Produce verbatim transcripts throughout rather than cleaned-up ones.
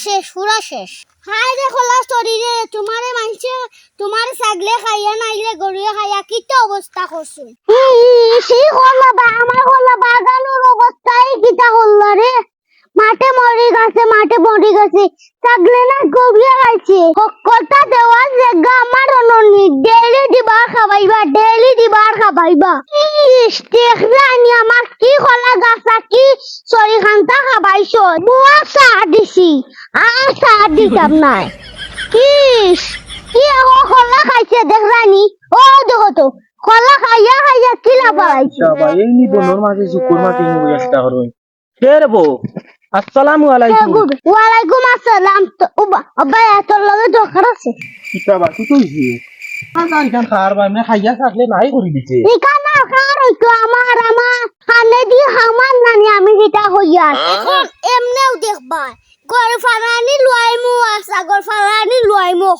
শেষ, পুরা শেষ। হায় রে কলা শরীরে, তুমারে মানষে, তুমারে ছাগলে খাইয়া নাইলে গরুয়ে খাইয়া কিতা অবস্থা করছে। ই, ই, ই, সেই কলা বা, আমার কলা বাগানর অবস্থা ই কিতা করলা রে? মাঠে মরি গেছে, মাঠে মরি গেছে। ছাগলে না গরুয়ে খাইছে। হক্কলতা দেওয়ার জাগা আমার অননি। ডেইলি দিবার খাবাইবা, ডেইলি দিবার খাবাইবা। ইস, দেখরায়নি আমার কি কলা গাছ কি সরিখান্তা খাবাইছো। বুয়া চা দিছি, আর চা দিতাম নায়। ইস, কি আগো কলা খাইছে দেখরায়নি? ও দেখো তো, কলা খাইয়া খাইয়া কিলা ফালাইছে। বাবা, এই নি বনর মাঝে জুকুর মাঝে নি বইয়া কিতা করো। কে রে বউ? আসসালামু আলাইকুম। ওয়ালাইকুম আসসালাম। তো, উবা, আব্বা, এ তোর লগে দরকার আছে। কিতা বা, কিতা অইছে? না, না, ইখান খার বা, এমনে খাইয়া থাকলে নাই করি দিছে। ইখান না খার অইতো আমার, আমার কানে দি হামার নানি আমি কিতা কইয়ার। অখন এমনেও দেখবা, ঘর ফালানি লুয়াইমু, আর ছাগল ফালানি লুয়াইমু।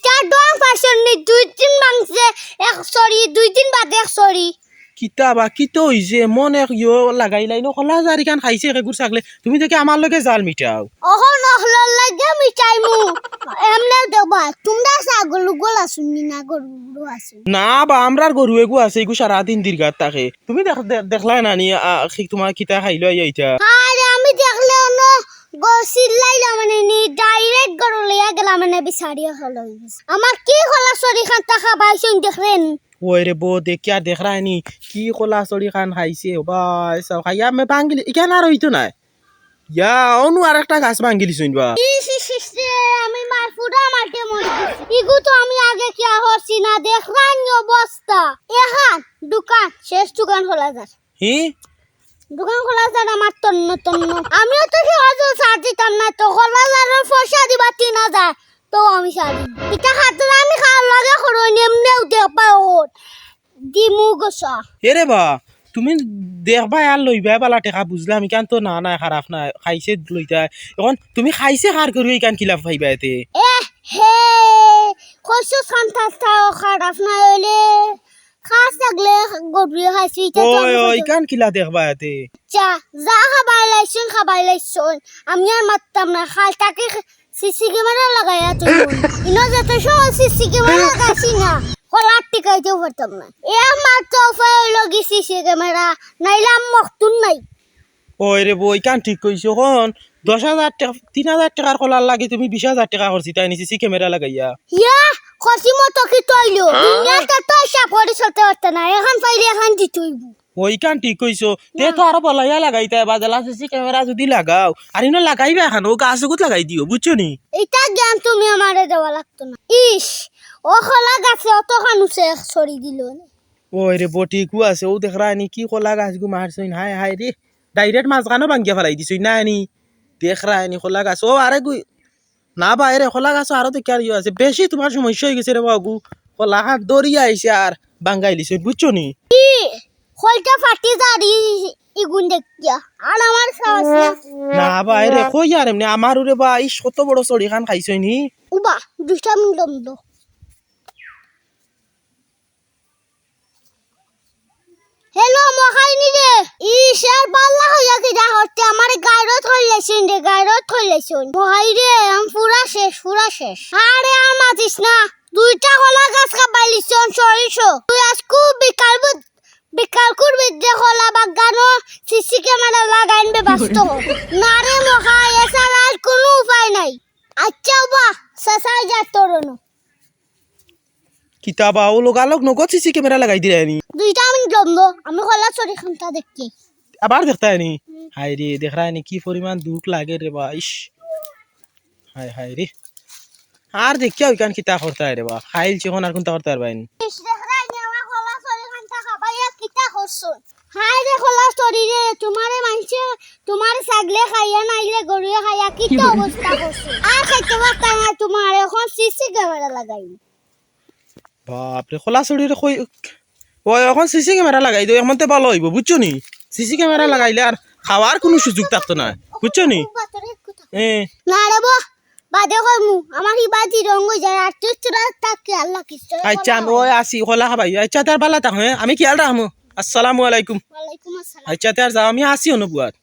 চার ডং পাঁচশো নি দুই দিন মাংসে এক সরি, দুই দিন বাদে এক সরি। কিতা বা, কিতা অইছে? মন এক ইয়ো লাগাইলাই ন, কলা জারিখান খাইছে এগুর ছাগলে। তুমি দেখি আমার লগে জাল মিটাও। অখন অখলর লগে মিটাইমু। এমনে দেবা, তুমরা ছাগল উগল আছইন নি না গরু উগল আছইন? না বা, আমরার গরু এগু আছে, এগু সারাদিন দীর্ঘাত থাকে। তুমি দেখ-, দে-, দেখলায় না নি, আ, খি-, তুমার কিতা খাইলো আইয়া ইতা? আরে আমি দেখলে অনো গো চিল্লাইলাম মানে নি, direct গরু লইয়া গেলাম মানে বিচারিয়া হলো। আমার কি কলা সরি খান টাকা পাইছইন দেখলেন? ওই রে বো, দেখিয়া দেখরায়নি, কি কলা সরি খান খাইছে, ও বা, এসাও খাইয়া আমি ভাঙ্গিলি, ইখান আর অইতো নায়। ইয়া, অনু আরেকটা গাছ ভাঙ্গিলিছইন বা। ইস, ইস, ইস রে, আমি মার ফুটা মারতে মরি গেছি। ইগু তো আমি আগে কিয়া করছি না, দেখরায়নি অবস্থা। এখান দোকান, শেষ দোকান খোলা যার। হি? দোকান খোলা যার আমার তন্ন তন্ন। আমিও তো কি অত চা দিতাম না, তো খোলা যার পয়সা দিবা তিন হাজার, তো আমি চা দিমু। ইটা খাতরা আমি খাওয়ার লগে করো, এমনেও দেখ পাও ওর। দিমু গো চা। এরে বা, তুমি দেখবায় আর লইবায় বালা টেকা বুঝলাম, ইখান তো না, না, খারাপ না, খাইছে লইতায়। অখন তুমি খাইছে খার করি ইখান কিলা পাইবায় তে? এ হে, কইছো খান্তাও খারাপ না অইলে, খাস থাকলে গরুয়ে খাইছে, ইটা তো ওই, আমি ওই, কইতাম। ইখান কিলা দেখবায় তে? চা, যা খাবাই লাইছইন, খাবাই লাইছইন। আমি আর মাততাম না, খাল তাকে সিসি ক্যামেরা লাগাইয়া তুমি। ইনো যত সব সিসি ক্যামেরা লাগাইছি না, কলার টিকাইতেও পারতাম না। এ আমার তো উপায় অইলো কি সিসি ক্যামেরা, নাইলে আমি মখতুন নাই। ওই রে বো, ইখান ঠিক কইছো। অখন দশ হাজার টেকা, তিন হাজার টেকার কলার লাগি তুমি বিশ হাজার টেকা খরচিতায় নি সিসি ক্যামেরা লাগাইয়া। ইয়া, খরচি মতো কি তইলো? দুনিয়াতে তো হিসাব করি চলতে পারতে না, এখান পাইলে এখান দিতে অইবো। ওইখান ঠিক কইছো। তে না। তো আরো বলাইয়া লাগাইতায় বা, যেলা সিসি ক্যামেরা যুদি লাগাও, আর ইনো লাগাইবা এখান, ও গাছ উগুত লাগাই দিও, বুঝছো নি? ইটা জ্ঞান তুমি আমারে দেওয়া লাগতো না। ইস, ও কলা গাছে অতখান উচে সরি দিল। ওই রে, বটিকু আছে, ও দেখরায়নি কি কলা গাছগু মারছইন, হায় হায় রে, direct মাঝখানো ভাঙ্গিয়া ফালাই দিছইন না নি? দেখরায়নি কলা গাছ, ও আরে গুই, না বা, এরে কলা গাছ আরো তো কিয়ার ইয়ে আছে, বেশি তুমার সমস্যা অইগেছে রে বাবু, কলা খান দরিয়া আইছে আর ভাঙ্গাইলিছইন, বুঝছো নি? কলটা ফাটি যারি ইগুন দেখিয়া। আর আমার সাহস না। না বা, এরে কই আর এমনে আমার উরে বা, ইস, কত বড় সরি খান খাইছইন নি? উবা, দুইটা মিনিট দম দো। হ্যালো, মহাইনি রে। ইস, আর বাল্লা হইয়া কিতা করতে? আমারে গাইরত কইলাইছইন রে, গাইরত কইলাইছইন। মহাই রে, আমি পুরা শেষ, পুরা শেষ। আরে, আর মাতিস না। দুইটা কলা গাছ খাবাইলিছইন, সরিষো। তুই আজকু বিকাল বুধ-, বিকাল করবি যে কলা বাগানো সিসি ক্যামেরা লাগাইন বে বাস্তব। না রে মহাই, এছাড়া আর কোনো উপায় নাই। আচ্ছা বা, চাচাই যা তোর অনু। কিতা বা, ও লগালগ নগদ সিসি ক্যামেরা লাগাই দিরায়নি। দুইটা মিনিট লম দো, আমি কলা চুরি খান্তা দেখি। আবার দেখতায়নি? হুম। হায় রে, দেখরায়নি কি পরিমাণ দুখ লাগে রে বা, ইস। হায় হায় রে। আর দেখিয়া ওইখান কিতা করতায় রে বা, খাইল চিকন আর কুন্তা করতায় পারবায়নি। ইস, দেখরায়নি আমার কলা চুরি খান্তা খাবাইয়া কিতা করছো? হায় রে কলা চুরি রে, তুমারে মানষে, তুমারে ছাগলে খাইয়া নাইলে গরুয়ে খাইয়া কিতা অবস্থা করছো? আর খাইতে পারতায় না তুমারে, অখন সিসি ক্যামেরা লাগাই। বাপরে, কলা চুরিরে কই, ওই অখন সিসি ক্যামেরা লাগাই দেও, এমনতে ভালা অইবো, বুঝছো নি? সিসি ক্যামেরা লাগাইলে আর খাওয়ার কুনু সুযোগ থাকতো না, বুঝছো নি? এ। না রে বা, বাদে কইমু, আমার ই বাজি রং অই যায়, আর তুই তোরা তাকে আল্লাহ কিছু আচ্ছা, আমি ওই আসি, কলা খাবাই। আচ্ছা, তে আর ভালা থাকো, হ্যাঁ? আমি খেয়াল রাখমু। আসসালামু আলাইকুম। ওয়ালাইকুম আসসালাম। আচ্ছা, তে আর যাও, আমি আসি অনু বুয়াত।